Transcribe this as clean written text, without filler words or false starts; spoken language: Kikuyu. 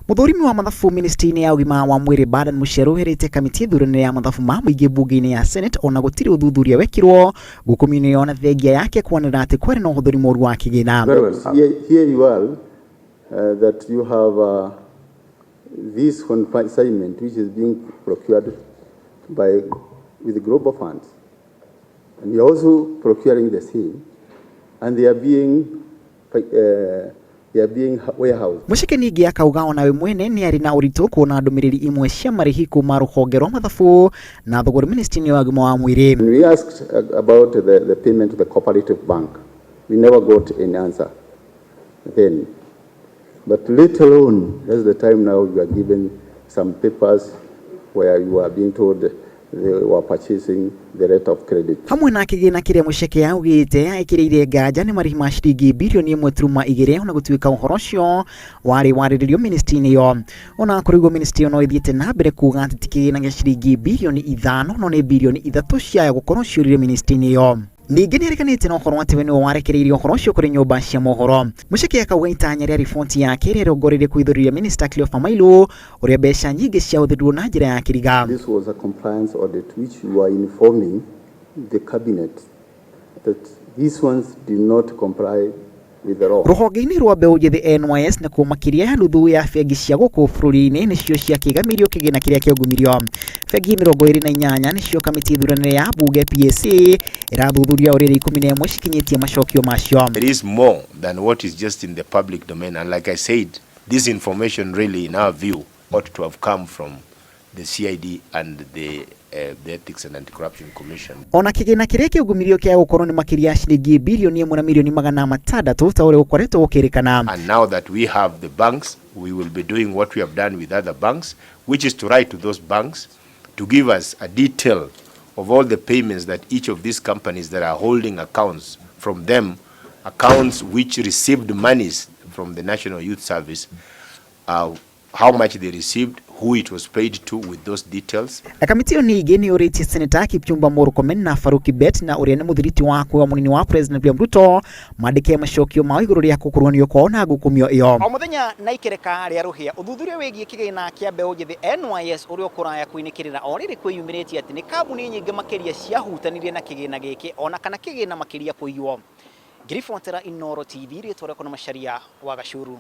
Mũthũrimi wa mathabu ministry-inĩ ya ũgima wa mwĩrĩ Baden Mucheru erĩte kamĩtĩ thuranĩre ya mathabu ma mũingĩ mbunge-inĩ ya Senate ona gũtirĩ ũthuthuria wekirwo ngukumio-inĩ ĩyo na thengia yake kwanĩrĩra atĩ kwarĩ na ũhũthĩri mũru wa kĩgĩna. Very well. Here you are, that you have this consignment which is being procured with global funds. And you're also procuring the same, and they are being warehoused. Mucheke ningĩ akauga ona we mwene nĩ arĩ na ũritũ kuona ndũmĩrĩri imwe cia marĩhi kuma rũhonge rwa mathabu na thogora ministry-inĩ wa ũgima wa mwĩrĩ. When we asked about the payment to the cooperative bank, we never got any answer then. But later on, that's the time now you are given some papers where you are being told they were purchasing the rate of credit. Hamwe na kĩgĩna kĩrĩa Mucheke augĩte ekĩrĩire nganja nĩ marĩhi ma ciringi birioni 1.2 ona gũtuĩka ũhoro ũcio warĩ warĩrĩrio ministry-inĩ ĩyo. Ona kũrĩ ũguo, ministry ĩyo no ĩthiĩte na mbere kuga atĩ ti kĩgĩna gĩa ciringi birioni 5 no nĩ birioni 3 ciaya gũkorwo ciũrire ministry-inĩ ĩyo. Ningĩ nĩ areganĩte na ũhoro atĩ we nĩwe warekereirie ũhoro ũcio kũrĩ nyũmba cia mohoro. Mucheke akauga itanya rĩa riboti yake ĩrĩa ĩrongoreirie kũhithũrĩria Minister Cleopa Mailu ũrĩa mbeca nyingĩ ciahũthĩrirwo na njĩra ya kĩriga. This was a compliance audit which you are informing the cabinet that these ones did not comply with the law. Rũhonge-inĩ rwa mbeũ njĩthĩ NYS nakuo makĩria ya nuthu ya bengi cia gũkũ bũrũri-inĩ nĩcio ciakĩgamirio kĩgĩna kĩrĩa kĩongumirio. Bengi 28 nĩcio kamĩtĩ thuranĩre ya mbunge PAC ĩrathuthuria ũrĩa 11 cikinyĩtie macokio macio. There is more than what is just in the public domain. And like I said, this information really, in our view, ought to have come from the CID and the Ethics and Anti-Corruption Commission. Ona kĩgĩna kĩrĩa kĩongumirio kĩa gũkorwo nĩ makĩria ya ciringi birioni 1 na mirioni 600 ta ũrĩa gũkoretwo gũkĩrĩkana. And now that we have the banks, we will be doing what we have done with other banks, which is to write to those banks to give us a detail of all the payments that each of these companies that are holding accounts from them, accounts which received monies from the National Youth Service, how much they received, who it was paid to, with those details. Kamĩtĩ ĩyo ningĩ nĩ yũrĩtie Seneta Kipchumba Murkomen na Farouk Kibet na ũrĩa nĩ mũthiriti wa wa mũnini wa President William Ruto mandĩke macokio mao igũrũ rĩa gũkuruhanio kwao na ngukumio ĩyo. O mũthenya na ikereka rĩa rũhĩa, ũthuthuria wĩgiĩ kĩgĩna kĩa mbeũ njĩthĩ NYS ũrĩa ũkũraya kũinĩkĩrĩra o rĩrĩ kwĩyumĩrĩtie atĩ nĩ kambuni nyingĩ makĩria ciahutanirie na kĩgĩna gĩkĩ ona kana kĩgĩna makĩria kũiywo. Ngĩribotera Inooro TV, rĩtwa rĩakwa nĩ Macharia wa Gacuru.